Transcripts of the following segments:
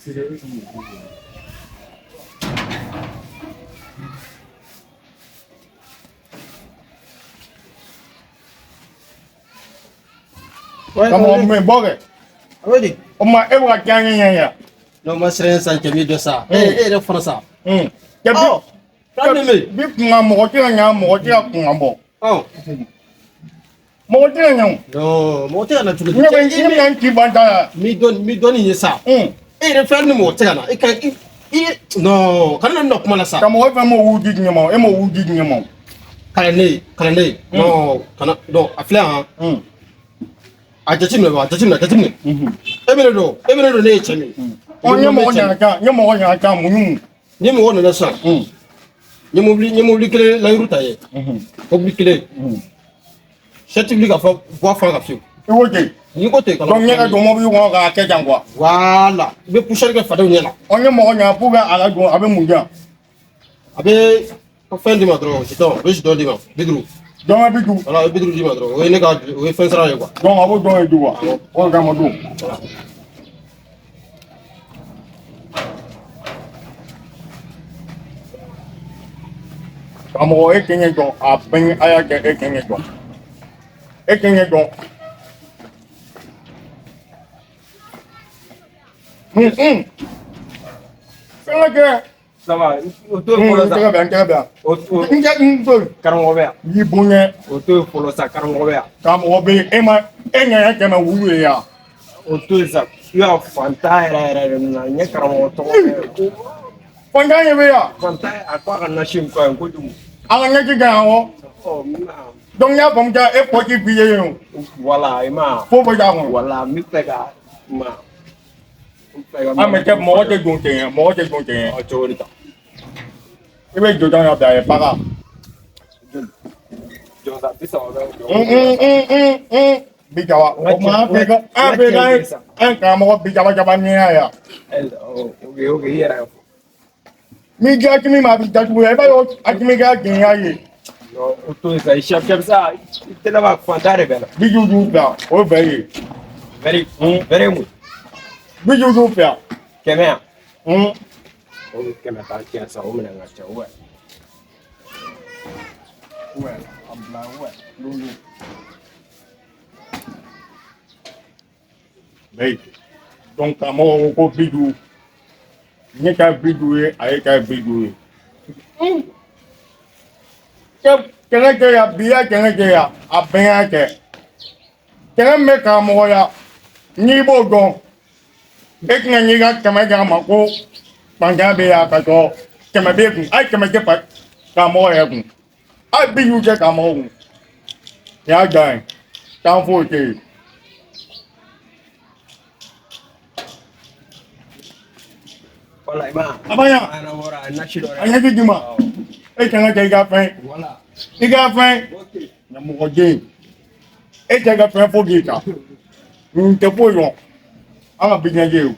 Karamɔgɔ mun bɛ bɔ kɛ? A bɛ di? O tuma e bɛ ka diya n ye yan. Non, ma siran san cɛ min dɔ sa. E e yɛrɛ fana sa. Cɛ bi Ɔ, fɛn min bɛ yen. Bi kunkan mɔgɔ tɛ ka ɲa, mɔgɔ tɛ ka kunkan bɔ. Ɔ. Mɔgɔ tɛ ka ɲa o. Non, mɔgɔ tɛ ka na cogo di? Ne bɛ ne bɛ n ci ban ta la. Mi dɔn mi dɔnni ye sa. E yɛrɛ fɛn ni mɔgɔ tɛ ka na. E ka i non, kana na kuma la sa. Karamɔgɔ, e fɛn m'o wuji di ɲɛ ma, e m'o wuji di ɲɛ ma. Kalanden, kalanden. Non, kana non, a filɛ han. A jateminɛ ba, a jateminɛ, a jateminɛ. E bɛ ne dɔn, e bɛ ne dɔn, ne ye cɛ min ye. Ɔ, n ye mɔgɔ ɲana can, n ye mɔgɔ ɲana can, mun ni mun? Ni mɔgɔ nana sisan, n ye mobili kelen layiru ta ye. Mobili kelen. Sɛ ti wuli ka fɔ bɔ a fan kan fiyewu. I ko ten. N'i ko ten, kana. Donc n ɲɛ ka don mobili kɔnɔ k'a kɛ tan quoi. Voilà. I bɛ poussière kɛ fadenw ɲɛ la. Ɔ, n ye mɔgɔ ɲana pour que a ka don, a bɛ mun di yan? A bɛ fɛn d'i ma dɔrɔn, jeton, a bɛ jeton d'i ma, 50. Dɔrɔmɛ 50. Voilà, a bɛ 50 d'i ma dɔrɔn. O ye ne ka, o ye fɛn sara ye quoi. Donc a b'o dɔrɔn de di quoi. O de kama don. Karamɔgɔ, e tɛ ɲɛ dɔn, a bɛɛ a y'a kɛ, e tɛ ɲɛ dɔn. E tɛ ɲɛ dɔn. Fɛn ka kɛ. Ça va, o to yen fɔlɔ N sa. tɛgɛ bɛ yan, n tɛgɛ bɛ yan. O N tɛ n to yen. Karamɔgɔ bɛ yan. N y'i bonya. O to yen fɔlɔ sa, karamɔgɔ bɛ yan. Karamɔgɔ bɛ yen, e ma e ɲɛ kɛmɛ wulu ye yan. O to yen sa. I y'a fantan yɛrɛ yɛrɛ de na. N ye karamɔgɔ tɔgɔ mɛn ko Fantan ye bɛ yan. Fantan, a ko a ka nasi in ka ɲi kojugu. A ka ɲɛji ka ɲi awɔ. Ɔ, n bɛna. Donc n y'a faamu ja, e pɔsi b'i ye yen o. Voilà, i ma. Fo bɛ k'a kɔnɔ. Voilà, n bɛ fɛ ka ma. N bɛ fɛ ka. An bɛ kɛ mɔgɔ tɛ don ten ye, mɔgɔ tɛ don ten ye. Ɔ, cogo di tan? I bɛ jɔjɔn na bila a ye baga. Jɔ sa, 30 bɛ jɔ. Bi jaba. O tuma an fɛ ka an fɛ ka an karamɔgɔ bi jaba jaba ɲɛna yan. Ok, ok, i yɛrɛ fɔ. N'i di Akimi ma, a bɛ datugu yan. I b'a dɔn Akimi ka gɛlɛya ye. Non, o to yen sa, i chef chef sa, i tɛ laban fantan de bɛ na. 50 o ye bɛɛ ye. Very, very mun. 50. 100 yan. O 100 tan tiɲɛ sa, o minɛ ka ca, ouais. Ouais, a bila, ouais. Lolo. Bɛɛ. Donc karamɔgɔ ko ko 50. Ne ka 50 ye, a ye ka 50 ye. Kɛ kɛlɛ kɛ yan, bi ya kɛlɛ kɛ yan, a bɛɛ y'a kɛ. Kɛlɛ min bɛ karamɔgɔya, n'i b'o dɔn, e tɛna n'i ka 100 di a ma ko fantan bɛ yan ka sɔrɔ 100 b'e kun. Hali 100 tɛ fa karamɔgɔ yɛrɛ kun. Hali 50 tɛ karamɔgɔ kun. Nin y'a dan ye. Tan foyi tɛ yen. Voilà, i ma. A ma ɲa. A yɛrɛ bɔra, a ye nasi dɔ A ɲɛji d'i ma. E kan ka kɛ i ka fɛn. Voilà. I ka fɛn. Ok. Ɲamɔgɔden. E tɛ ka fɛn foyi k'i ta. Nin tɛ foyi dɔn. An ka bi ɲɛji ye o.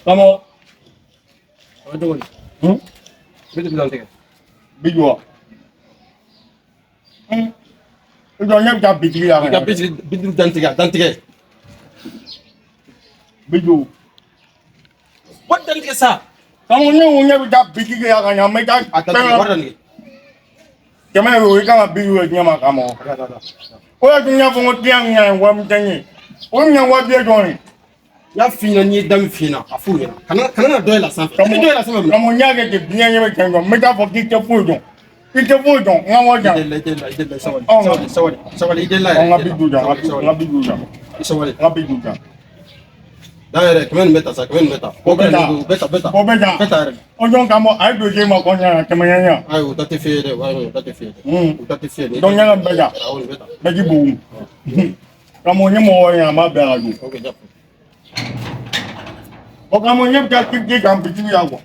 Karamɔgɔ. A bɛ cogo di? 50 dantigɛ. Bi jɔ. I jɔ, ɲɛ bɛ taa bitigi la. I ka 50 dantigɛ, a dantigɛ. 50. Wari dantigɛ sa. Karamɔgɔ, ne ko ɲɛ bɛ taa bitigi la ka ɲa, n bɛ taa. A dantigɛ, wari dantigɛ. 100 ye o, i kan ka 50 ye diɲɛ ma, karamɔgɔ. O y'a to n y'a fɔ n ko tiɲɛ min ye wa misɛn ye. O ɲɛ 2000 dɔrɔn ye. N y'a f'i ɲɛna, n'i ye da min f'i ɲɛna, a f'u ɲɛna. Kana na dɔ yɛlɛ a sanfɛ. I bɛ dɔ yɛlɛ a sanfɛ mun na? Karamɔgɔ, n y'a kɛ ten, diɲɛ ɲɛ bɛ cɛn dɔn. N bɛ taa fɔ k'i tɛ foyi dɔn. I tɛ foyi dɔn, n ka wari I di yan. delila, i delila, i delila, sabali, Ɔ, sabali, sabali, sabali, i delila Ɔ, yɛrɛ. n ka 50 di yan, n ka 50 di yan. I sabali. N ka 50 di yan. Da yɛrɛ, 100 nin bɛ ta sa, 100 nin bɛ ta. O bɛ ta. O bɛ ta, bɛ ta. O bɛ ta. Bɛ ta yɛrɛ. O jɔn karamɔgɔ, a ye don den ma ko ɲana 100 ɲɛ. Ayi, o ta tɛ f'e ye dɛ, ayi, o ta tɛ f'e ye dɛ. O ta tɛ f'e ye. Donc ɲana bɛ ta. Awɔ, nin bɛ ta. Bɛ ji bugun. Karamɔgɔ, n ye mɔgɔ ye, a ma bɛn ka don. Ok, ja. O karamɔgɔ, ɲɛ bɛ taa k'i kan bitigi la quoi.